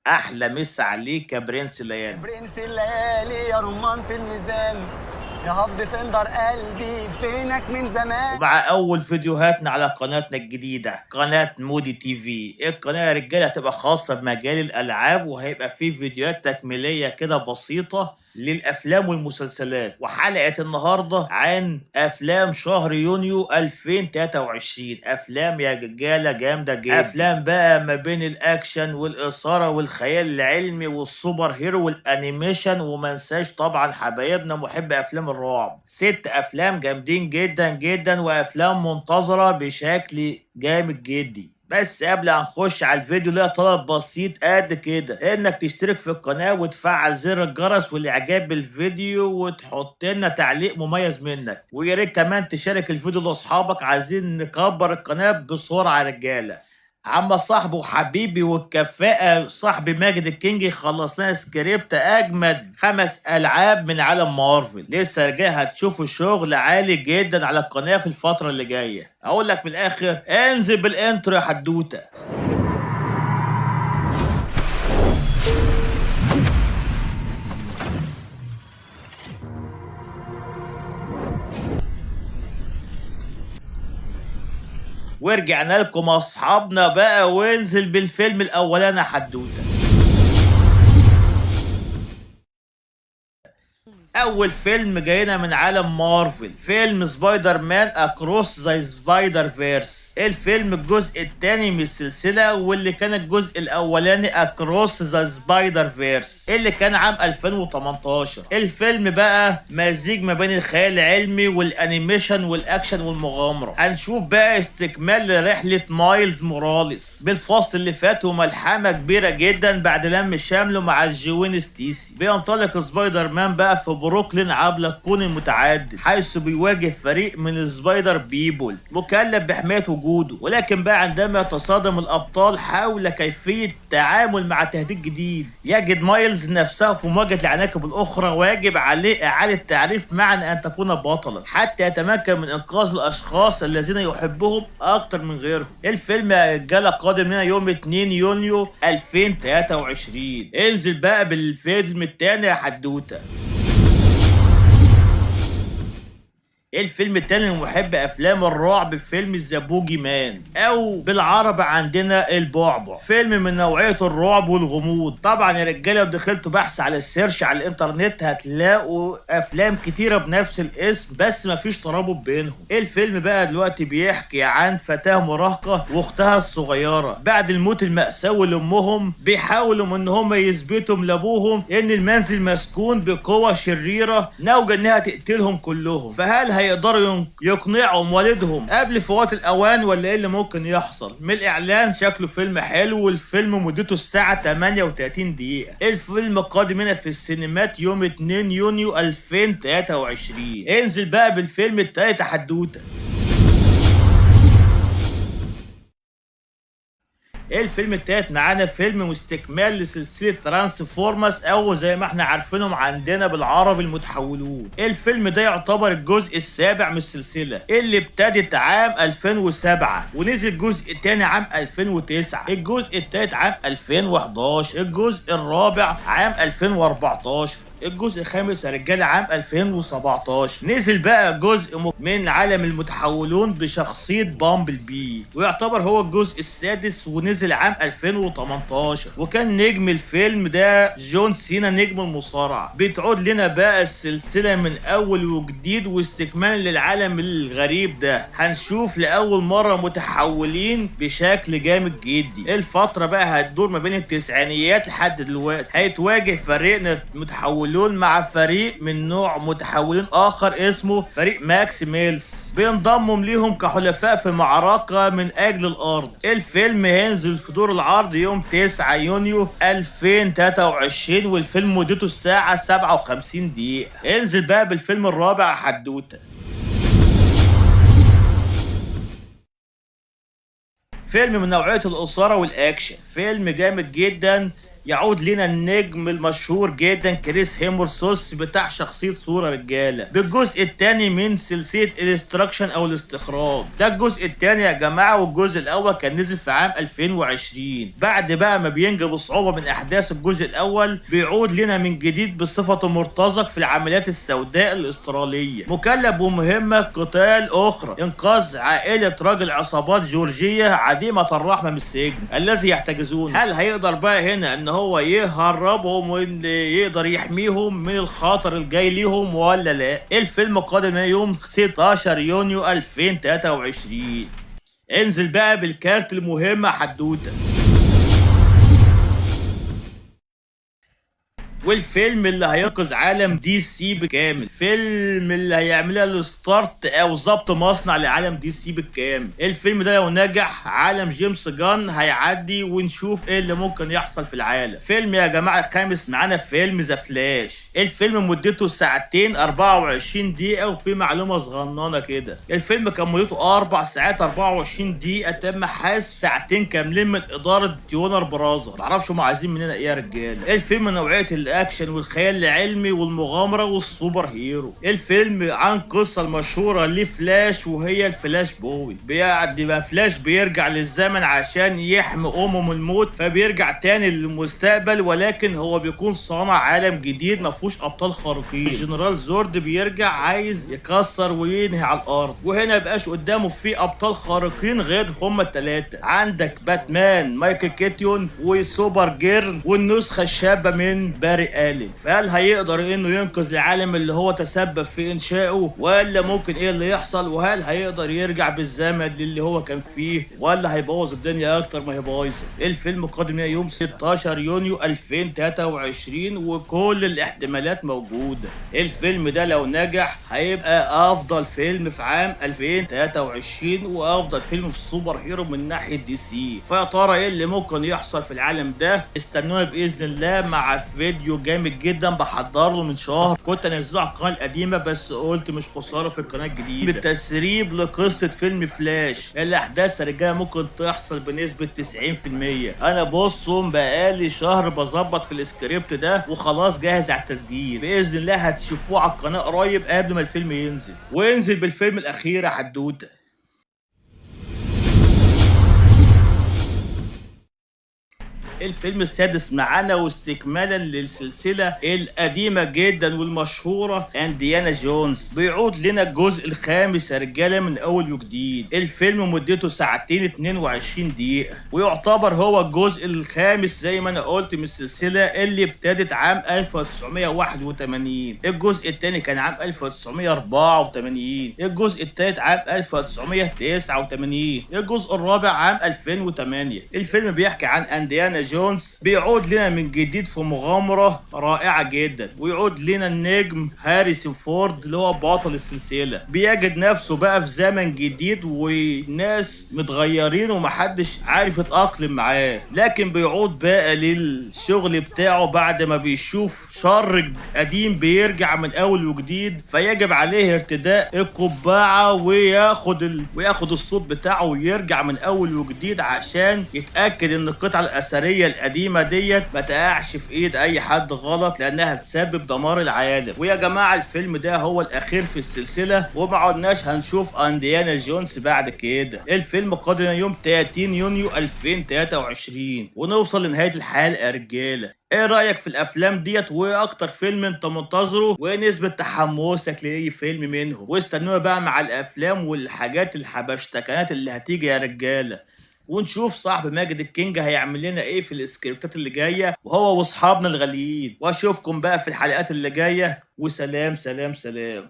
احلى مسا عليك يا برنس الليالي. برنس الليالي يا رمانة الميزان، يا half defender قلبي فينك من زمان. ومع اول فيديوهاتنا على قناتنا الجديدة، قناة مودي تي في. القناة يا رجاله هتبقى خاصة بمجال الالعاب، وهيبقى فيه فيديوهات تكميليه كده بسيطة للافلام والمسلسلات. وحلقه النهارده عن افلام شهر يونيو 2023. افلام يا رجاله جامدة جدا، افلام بقى ما بين الاكشن والاثارة والخيال العلمي وال super hero وال animation، وما انساش طبعا حبايبنا محب افلام الرعب. 6 افلام جامدين جدا جدا، وافلام منتظره بشكل جامد جدا. بس قبل ما نخش على الفيديو ليا طلب بسيط قد كده، انك تشترك في القناة وتفعل زر الجرس والاعجاب بالفيديو وتحط لنا تعليق مميز منك، ويا ريت كمان تشارك الفيديو لاصحابك، عايزين نكبر القناة بسرعة يا رجالة. عم صاحبه وحبيبي والكفاءة صاحبي ماجد الكينجي خلص لنا سكريبت أجمد 5 ألعاب من عالم مارفل. لسه رجاله هتشوفوا شغل عالي جدا على القناة في الفترة اللي جاية. أقول لك من الآخر، انزل بال intro يا حدوتة. ورجعنا لكم اصحابنا بقى، وانزل بالفيلم الاولاني يا حدوتة. اول فيلم جاينا من عالم مارفل، فيلم سبايدر مان Across the Spider-Verse. الفيلم الجزء الثاني من السلسلة، واللي كان الجزء الاولاني Across the Spider-Verse اللي كان عام 2018. الفيلم بقى مزيج ما بين الخيال العلمي وال animation والاكشن والمغامره. هنشوف بقى استكمال لرحلة مايلز موراليس بالفصل اللي فات، وملحمه كبيرة جدا بعد لم شمله مع جوين ستيسي. بينطلق سبايدر مان بقى في بروكلين عبر الكون المتعدد، حيث بيواجه فريق من ال Spider People مكلف بحماية وجوده. ولكن بقى عندما يتصادم الأبطال حول كيفية التعامل مع تهديد جديد، يجد مايلز نفسه في مواجهة العناكب الأخرى، ويجب عليه إعادة تعريف معنى أن تكون بطلا حتى يتمكن من إنقاذ الأشخاص الذين يحبهم أكثر من غيرهم. الفيلم يا رجالة قادم لنا يوم 2 يونيو 2023. انزل بقى بالفيلم التاني يا حدوتة. الفيلم التاني لمحب افلام الرعب، فيلم The Boogeyman، او بالعربي عندنا البعبع. فيلم من نوعية الرعب والغموض. طبعا يا رجاله لو دخلتوا بحث على ال search على الانترنت هتلاقوا افلام كتيرة بنفس الاسم، بس مفيش ترابط بينهم. الفيلم بقى دلوقتي بيحكي عن فتاة مراهقة واختها الصغيرة بعد الموت المأساوي لامهم، بيحاولوا ان هم يثبتوا لابوهم ان المنزل مسكون بقوة شريرة ناوية انها تقتلهم كلهم. فهل هيقدروا يقنعوا والدهم قبل فوات الاوان ولا ايه اللي ممكن يحصل؟ من الاعلان شكله فيلم حلو، والفيلم مدته الساعة 38 دقيقة. الفيلم قادم هنا في السينمات يوم 2 يونيو 2023. انزل بقى بالفيلم التالت حدوتة. الفيلم التالت معانا فيلم مستكمال لسلسلة Transformers، او زي ما احنا عارفينهم عندنا بالعربي المتحولون. الفيلم ده يعتبر الجزء السابع من السلسلة اللي ابتدت عام 2007، ونزل جزء تاني عام 2009، الجزء التالت عام 2011، الجزء الرابع عام 2014، الجزء الخامس يا رجاله عام 2017. نزل بقى جزء من عالم المتحولون بشخصية بامبل بي، ويعتبر هو الجزء السادس، ونزل عام 2018. وكان نجم الفيلم ده جون سينا نجم المصارعة. بتعود لنا بقى السلسلة من اول وجديد واستكمال للعالم الغريب ده. هنشوف لاول مرة متحولين بشكل جامد جدا. الفترة بقى هتدور ما بين التسعينيات لحد دلوقتي. هيتواجه فريقنا متحولون مع فريق من نوع متحولين اخر اسمه فريق ماكس ميلز، بينضموا ليهم كحلفاء في معركة من اجل الارض. الفيلم هينزل في دور العرض يوم 9 يونيو 2023، والفيلم مدته الساعة 57 دقيقة. انزل بقى بالفيلم الرابع حدوتة. فيلم من نوعية الإثارة والأكشن، فيلم جامد جدا يعود لنا النجم المشهور جدا كريس هيمورثوس بتاع شخصية ثور رجالة بالجزء الثاني من سلسلة Extraction او الاستخراج. ده الجزء الثاني يا جماعة، والجزء الاول كان نزل في عام 2020. بعد بقى ما بينجو بصعوبة من احداث الجزء الاول بيعود لنا من جديد بصفته مرتزق في العمليات السوداء الاسترالية، مكلف بمهمة قتال اخرى، انقاذ عائلة رجل عصابات جورجية عديمة الرحمة من السجن الذي يحتجزونه. هل هيقدر بقى هنا ان هو يهربهم وان يقدر يحميهم من الخطر الجاي ليهم ولا لا؟ الفيلم قادم يوم 16 يونيو 2023. انزل بقى بالكارت المهم يا حدوتة. والفيلم اللي هينقذ عالم DC بالكامل، فيلم اللي هيعملها ال start او ظبط مصنع لعالم DC بالكامل. الفيلم ده لو نجح عالم جيمس جان هيعدي، ونشوف ايه اللي ممكن يحصل في العالم. فيلم يا جماعة الخامس معانا فيلم The Flash. الفيلم مدته ساعتين 24 دقيقة، وفي معلومة صغننه كده، الفيلم كان مدته 4 ساعات 24 دقيقة، تم حذف ساعتين كاملين من ادارة Warner Brothers. معرفش هم عايزين مننا ايه يا رجاله. الفيلم نوعية الاكشن والخيال العلمي والمغامره وال super hero. الفيلم عن قصة المشهورة لفلاش وهي ال Flash Boy. بيعدي بقى فلاش بيرجع للزمن عشان يحمي امه من الموت، فبيرجع تاني للمستقبل، ولكن هو بيكون صانع عالم جديد ما فيهوش ابطال خارقين. الجنرال زورد بيرجع عايز يكسر وينهي على الارض، وهنا مبقاش قدامه في ابطال خارقين غير هما الثلاثة، عندك باتمان مايكل كيتيون وسوبر جيرل والنسخة الشابة من باري آلين. فهل هيقدر انه ينقذ العالم اللي هو تسبب في انشائه، ولا ممكن ايه اللي يحصل؟ وهل هيقدر يرجع بالزمن للي هو كان فيه، ولا هيبوظ الدنيا اكتر ما هي بايظة؟ الفيلم قادم يوم 16 يونيو 2023، وكل الاحتمالات موجودة. الفيلم ده لو نجح هيبقى افضل فيلم في عام 2023، وافضل فيلم في ال super hero من ناحية DC. فيا ترى ايه اللي ممكن يحصل في العالم ده؟ استنونا باذن الله مع فيديو جامد جدا بحضر له من شهر، كنت انزله على القناة القديمة بس قلت مش خسارة في القناة الجديدة. بالتسريب لقصة فيلم فلاش، الاحداث يا رجاله ممكن تحصل بنسبة 90%. انا بصوا بقالي شهر بظبط في السكريبت ده وخلاص جاهز على التسجيل، باذن الله هتشوفوه على القناة قريب قبل ما الفيلم ينزل. وانزل بالفيلم الاخير يا حدوتة. الفيلم السادس معانا واستكمالا للسلسلة القديمة جدا والمشهورة انديانا جونز، بيعود لنا الجزء الخامس يا رجالة من اول وجديد. الفيلم مدته ساعتين 22 دقيقة، ويعتبر هو الجزء الخامس زي ما انا قلت من السلسلة اللي ابتدت عام 1981. الجزء الثاني كان عام 1984، الجزء الثالث عام 1989، الجزء الرابع عام 2008. الفيلم بيحكي عن انديانا جونز بيعود لنا من جديد في مغامرة رائعة جدا، ويعود لنا النجم هاريسون فورد اللي هو بطل السلسلة. بيجد نفسه بقى في زمن جديد وناس متغيرين ومحدش عارف يتأقلم معاه، لكن بيعود بقى للشغل بتاعه بعد ما بيشوف شر قديم بيرجع من اول وجديد، فيجب عليه ارتداء القبعة وياخد الصوت بتاعه ويرجع من اول وجديد عشان يتأكد ان القطعة الأثرية القديمة ديت ما تقعش في ايد اي حد غلط، لانها تسبب دمار العالم. ويا جماعة الفيلم ده هو الاخير في السلسلة، وما عدناش هنشوف انديانا جونز بعد كده. الفيلم قادم يوم 30 يونيو 2023. ونوصل لنهاية الحلقة يا رجالة. ايه رأيك في الافلام ديت، وايه اكتر فيلم انت منتظره، وايه نسبة تحمسك لاي فيلم منهم؟ واستنونا بقى مع الافلام والحاجات الحبشتكنات اللي هتيجي يا رجالة، ونشوف صاحب ماجد الكينج هيعمل لنا ايه في السكريبتات اللي جاية، وهو واصحابنا الغاليين. واشوفكم بقى في الحلقات اللي جاية، وسلام سلام سلام.